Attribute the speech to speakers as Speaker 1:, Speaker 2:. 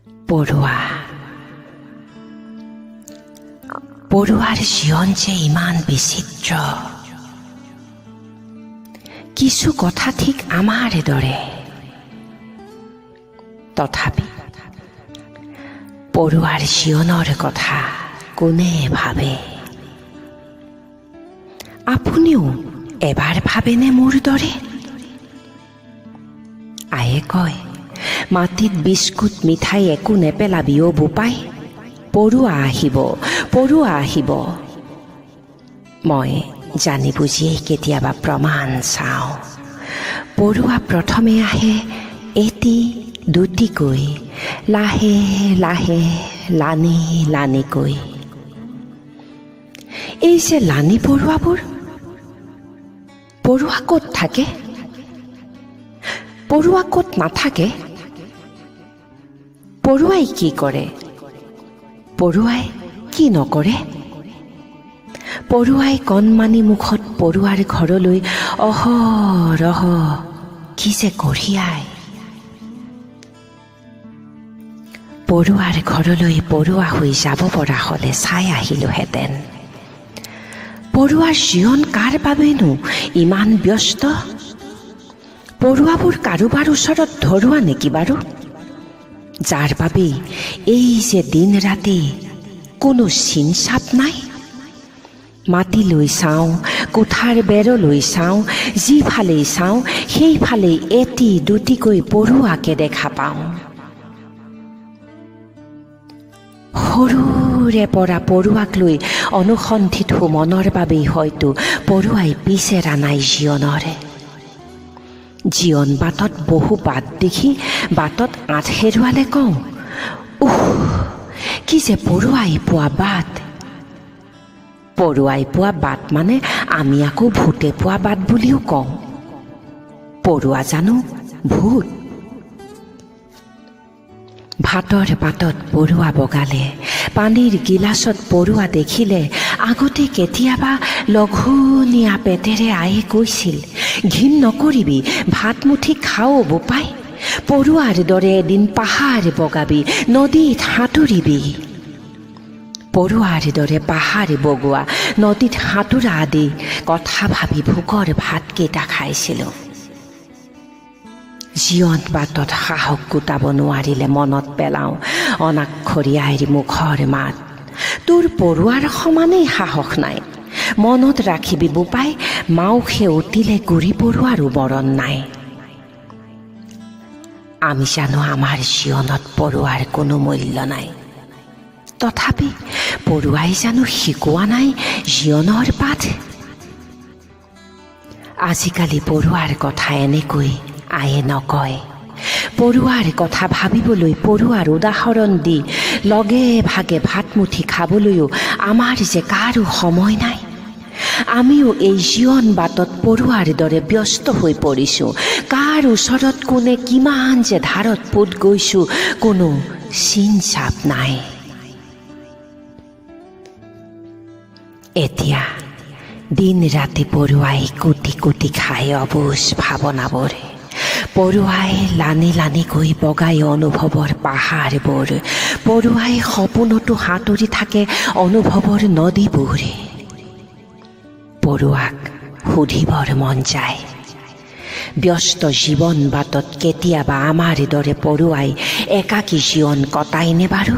Speaker 1: পৰুৱা, পৰুৱাৰ জীৱন যে ইমান বিচিত্ৰ, কিছু কথা ঠিক আমাৰ দৰে। তথাপি পৰুৱাৰ জীৱনৰ কথা কোনে ভাবে? আপুনিও এবাৰ ভাবেনে মোৰ দৰে? আয়ে কয়, মাটিত বিস্কুট মিঠাই একো নেপেলাবি অ' বোপাই, পৰুৱা আহিব, পৰুৱা আহিব। মই জানি বুজিয়েই কেতিয়াবা প্ৰমাণ চাওঁ। পৰুৱা প্ৰথমে আহে এটি দুটিকৈ, লাহে লাহে লানি লানিকৈ। এই যে লানি পৰুৱাবোৰ, পৰুৱা ক'ত থাকে? পৰুৱা ক'ত নাথাকে? পৰুৱাই কি কৰে? পৰুৱাই কি নকৰে? পৰুৱাই কণমানি মুখত পৰুৱাৰ ঘৰলৈ অহৰহ কি যে কঢ়িয়াই। পৰুৱাৰ ঘৰলৈ পৰুৱা হৈ যাব পৰা হ'লে চাই আহিলোহেঁতেন। পৰুৱাৰ জীৱন কাৰ বাবেনো ইমান ব্যস্ত? পৰুৱাবোৰ কাৰোবাৰ ওচৰত ধৰুৱা নেকি বাৰু, যাৰ বাবেই এই যে দিন ৰাতি কোনো চিন চাপ নাই? মাটিলৈ চাওঁ, কোঠাৰ বেৰলৈ চাওঁ, যিফালেই চাওঁ সেইফালেই এটি দুটিকৈ পৰুৱাকে দেখা পাওঁ। সৰুৰে পৰা পৰুৱাক লৈ অনুসন্ধিত মনৰ বাবেই হয়তো পৰুৱাই পিছ এৰা নাই জীৱনৰে। জীৱন বাটত বহু বাট দেখি বাটত আঁত হেৰুৱালে কওঁ, উহ, কি যে পৰুৱাই পোৱা বাট। পৰুৱাই পোৱা বাট মানে আমি আকৌ ভূতে পোৱা বাট বুলিও কওঁ। পৰুৱা জানো ভূত? ভাতৰ পাতত পৰুৱা বগালে, পানীৰ গিলাচত পৰুৱা দেখিলে আগতে কেতিয়াবা লঘোণীয়া পেটেৰে আয়ে কৈছিল, ঘিণ নকৰিবি, ভাতমুঠি খাও বোপাই, পৰুৱাৰ দৰে এদিন পাহাৰ বগাবি, নদীত সাঁতুৰিবি। পৰুৱাৰ দৰে পাহাৰ বগোৱা, নদীত সাঁতোৰা আদি কথা ভাবি ভোকৰ ভাতকেইটা খাইছিলোঁ। জীৱন বাটত সাহস গোটাব নোৱাৰিলে মনত পেলাওঁ অনাক্ষৰী আইৰ মুখৰ মাত, তোৰ পৰুৱাৰ সমানেই সাহস নাই, মনত ৰাখিবি বোপাই, মাউখে উটিলে গুৰি পৰুৱাৰো মৰণ নাই। আমি জানো আমাৰ জীৱনত পৰুৱাৰ কোনো মূল্য নাই, তথাপি পৰুৱাই জানো শিকোৱা নাই জীৱনৰ পাঠ? আজিকালি পৰুৱাৰ কথা এনেকৈ আয়ে নকয়। পৰুৱাৰ কথা ভাবিবলৈ, পৰুৱাৰ উদাহৰণ দি লগে ভাগে ভাতমুঠি খাবলৈও আমাৰ যে কাৰো সময় নাই। আমিও এই জীৱন বাটত পৰুৱাৰ দৰে ব্যস্ত হৈ পৰিছোঁ। কাৰ ওচৰত কোনে কিমান যে ধাৰত পোত গৈছোঁ কোনো চিন চাপ নাই। এতিয়া দিন ৰাতি পৰুৱাই কোটি কোটি খাই অবুজ ভাৱনাবোৰ, পৰুৱাই লানি লানিকৈ বগাই অনুভৱৰ পাহাৰবোৰ, পৰুৱাই সপোনতো সাঁতুৰি থাকে অনুভৱৰ নদীবোৰ। পৰুৱাক সুধিবৰ মন যায়, ব্যস্ত জীৱন বাটত কেতিয়াবা আমাৰ দৰে পৰুৱাই একাকী জীৱন কটাইনে বাৰু?